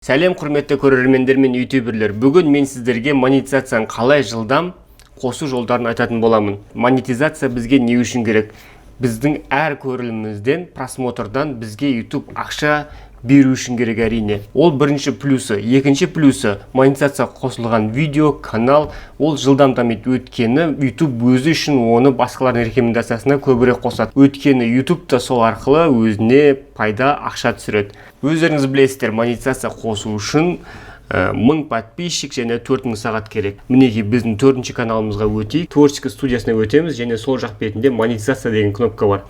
Сәлем, құрметті көрермендер мен ютуберлер! Бүгін мен сіздерге монетизацияны қалай жылдам қосу жолдарын айтатын боламын. Монетизация бізге не үшін керек? Біздің әр көрілімімізден, просмотрдан бізге YouTube ақша беру үшін керек, әрине. Ол бірінші плюсы. Екінші плюсы: монетизация қосылған видео, канал ол жылдам дамиды, өйткені YouTube өзі үшін оны басқалардың рекомендациясына көбірек қосады, өйткені YouTube та сол арқылы өзіне пайда, ақша түсіреді. Өздеріңіз білесіздер, монетизация қосу үшін 1000 подписчик және 4000 сағат керек. Мінекей, біздің төртінші каналымызға өтейік, творческий студиясына өтеміз және сол жақ бетінде «Монетизация» деген кнопка бар.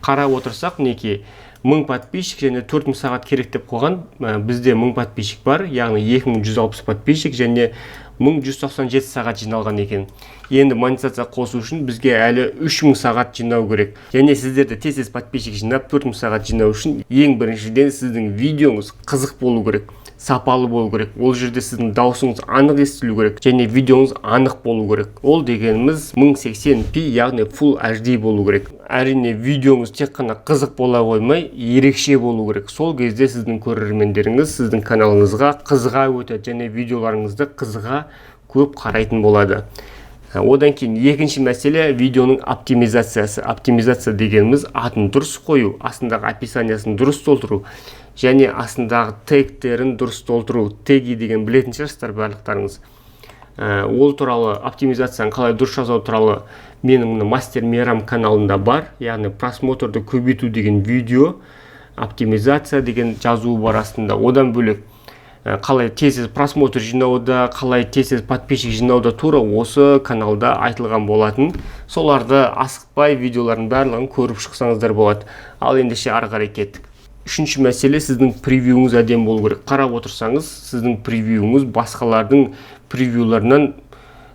Қарап отырсақ, мінекей, 1000 подписчик және 4000 сағат керек деп қойған. Бізде 1000 подписчик бар, яғни 2160 подписчик және 1197 сағат жиналған екен. Енді монетизация қосу үшін бізге әлі 3000 сағат жинау керек. Және сіздерді тез тез подписчик жинап, 4000 сағат жинау үшін ең біріншіден сіздің видеоңыз қызық болу керек, сапалы болу керек. Ол жерде сіздің даусыңыз анық естілу керек және видеоңыз анық болу керек. Ол дегеніміз 1080p, яғни Full HD болу керек. Әрине, видеоңыз тек қана қызық бола қоймай, ерекше болу керек. Сол кезде сіздің көрермендеріңіз сіздің каналыңызға қызыға өтеді және видеоларыңызды қызыға көп қарайтын болады. Одан кейін екінші мәселе – видеоның оптимизациясы. Оптимизация дегеніміз атын дұрыс қою, астындағы описаниясын дұрыс толтыру және астындағы тегтерін дұрыс толтыру. Теги деген білетін шығарсыздар барлықтарыңыз. Ол туралы, оптимизацияны қалай дұрыс жасау туралы менің мына Мастер Мейрам каналында бар, яғни «Просмотрды көбейту» деген видео, «Оптимизация» деген жазуы бар астында. Одан бөлек қалай тез тез просмотр жинауда, қалай тез тез подписчик жинауда тура осы каналда айтылған болатын. Соларды асықпай, видеолардың барлығын көріп шықсаңыздар болады. Ал ендеше ары қарай кеттік. Үшінші мәселе: сіздің превьюңіз әдемі болу керек. Қарап отырсаңыз, сіздің превьюңіз басқалардың превьюларынан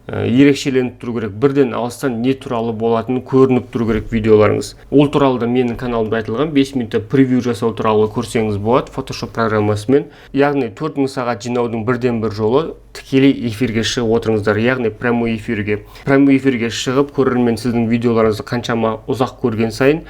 ерекшеленіп тұру керек. Бірден алыстан не туралы болатыны көрініп тұру керек видеоларыңыз. Ол туралы да менің каналымда айтылған, 5 минутта превью жасау туралы көрсеңіз болады Photoshop программасымен. Яғни 4000 сағат жинаудың бірден бір жолы – тікелей эфирге шығып отырыңыздар, яғни прямой эфирге. Прямой эфирге шығып, көрермен сіздің видеоларыңызды қаншама ұзақ көрген сайын,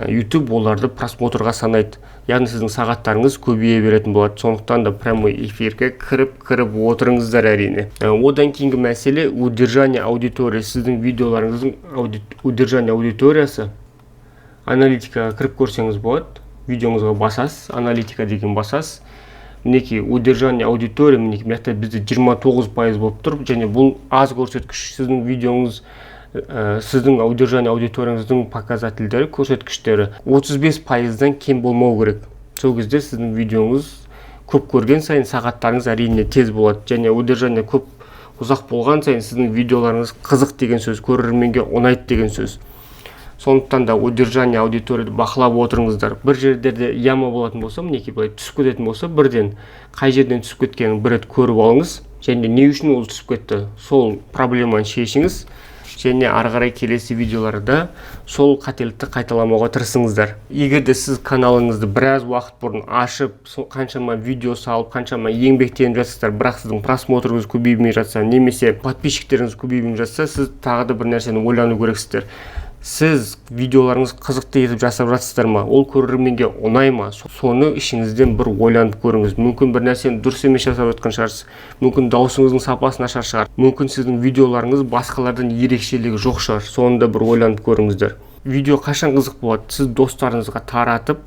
YouTube оларды просмотрға санайды, яғни сіздің сағаттарыңыз көбейе беретін болады. Сондықтан да прямой эфирге кіріп кіріп отырыңыздар, әрине. Одан кейінгі мәселе – удержание аудитория. Сіздің видеоларыңыздың удержание аудиториясы, аналитикаға кіріп көрсеңіз болады. Видеоңызға басасыз, «Аналитика» деген басасыз, мінекей, удержание аудитория. Мінекей, мына жақта бізде 29% болып тұр және бұл аз көрсеткіш. Сіздің видеоңыз, сіздің удержание аудиторияңыздың показательдері, көрсеткіштері 35%-дан кем болмау керек. Сол кезде сіздің видеоңыз көп көрген сайын, сағаттарыңыз, әрине, тез болады. Және удержание көп, ұзақ болған сайын, сіздің видеоларыңыз қызық деген сөз, көрерменге ұнайды деген сөз. Сондықтан да удержание аудиторияды бақылап отырыңыздар. Бір жерлерде яма болатын болса, мінекей, былай түсіп кететін болса, бірден қай жерден түсіп кеткенін бір рет көріп алыңыз және не үшін ол түсіп кетті, сол проблеманы шешіңіз және ары қарай келесі видеоларда сол қателікті қайталамауға тырысыңыздар. Егер де сіз каналыңызды біраз уақыт бұрын ашып, қаншама видео салып, қаншама еңбектеніп жатсыздар, бірақ сіздің просмотрыңыз көбеймей жатса немесе подписчиктеріңіз көбеймей жатса, сіз тағы да бір нәрсені ойлану керексіздер: сіз видеоларыңыз қызықты етіп жасап жатсыздар ма, ол көрерменге ұнай ма? Соны ішіңізден бір ойланып көріңіз. Мүмкін, бір нәрсені дұрыс емес жасап жатқан шығарсыз, мүмкін, дауысыңыздың сапасы нашар шығар, мүмкін, сіздің видеоларыңыз басқалардан ерекшелігі жоқ шығар. Соны да бір ойланып көріңіздер. Видео қашан қызық болады? Сіз достарыңызға таратып,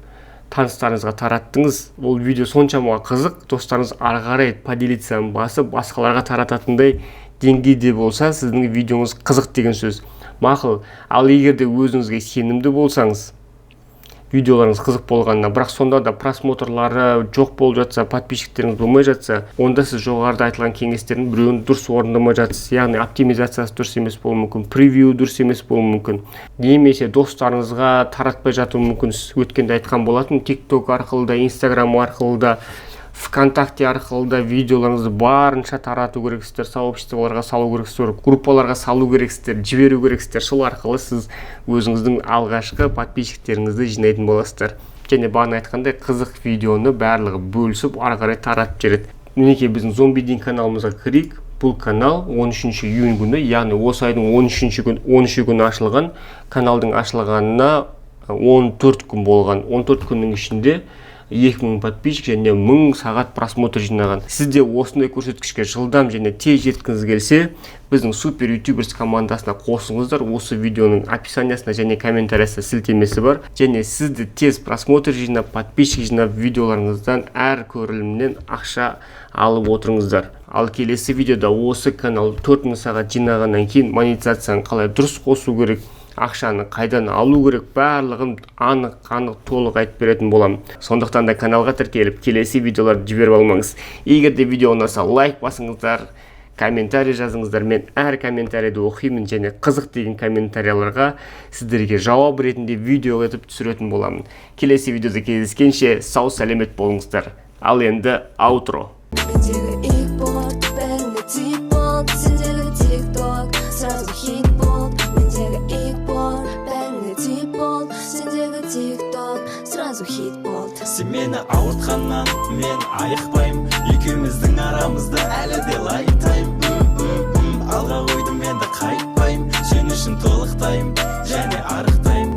таныстарыңызға тараттыңыз, ол видео соншама қызық, достарыңыз ары қарай «Поделиться» басып, басқаларға тарататындай деңгейде болса, сіздің видеоңыз қызық деген сөз. Мақұл. Ал егер де өзіңізге сенімді болсаңыз, видеоларыңыз қызық болғанына, бірақ сонда да просмотрлары жоқ болып жатса, подписчиктеріңіз болмай жатса, онда сіз жоғарыда айтылған кеңестердің біреуін дұрыс орындамай жатсыз, яғни оптимизациясы дұрыс емес болуы мүмкін, превью дұрыс емес болуы мүмкін немесе достарыңызға таратпай жатуы мүмкінсіз. Өткенде айтқан болатын, ТикТок арқылы да, Инстаграм арқылы да, ВКонтакте арқылы да видеоларыңызды барынша тарату керексіздер, сообществоларға салу керексіздер, группаларға салу керексіздер, жіберу керексіздер. Сол арқылы сіз өзіңіздің алғашқы подписчиктеріңізді жинайтын боласыздар. Және бағана айтқандай, қызық видеоны барлығы бөлісіп, ары қарай таратып жібереді. Мінекей, біздің Зомби Дин каналымызға кірейік. Бұл канал 13 июнь күні, яғни осы айдың 13 күн, 13 күні ашылған. Каналдың ашылғанына 14 күн болған. 14 күннің ішінде 2000 подписчик және 1000 сағат просмотр жинаған. Сіз де осындай көрсеткішке жылдам және тез жеткіңіз келсе, біздің Супер Ютуберс командасына қосылыңыздар. Осы видеоның описаниясында және комментариясында сілтемесі бар. Және сіз де тез просмотр жинап, подписчик жинап, видеоларыңыздан әр көрілімнен ақша алып отырыңыздар. Ал келесі видеода осы канал 4000 сағат жинағаннан кейін монетизацияны қалай дұрыс қосу керек, ақшаны қайдан алу керек, барлығын анық анық толық айтып беретін боламын. Сондықтан да каналға тіркеліп, келесі видеоларды жіберіп алмаңыз. Егер де видео ұнаса, лайк басыңыздар, комментарий жазыңыздар. Мен әр комментарийді оқимын және қызық деген комментарияларға сіздерге жауап ретінде видео етіп түсіретін боламын. Келесі видеода кездескенше, сау сәлемет болыңыздар. Ал енді аутро. Мендегі ик болды, бәріне тип болды. Сендегі тик ток сразу хит болды. Мендегі ик болды, бәріне тип болды. Сендегі тик ток сразу хит болды. Сен мені ауыртқаннан мен айықпаймын. Екеуміздің арамызда әлі де лайк тайм. Алға қойдым, енді қайтпаймын. Сен үшін толықтайым және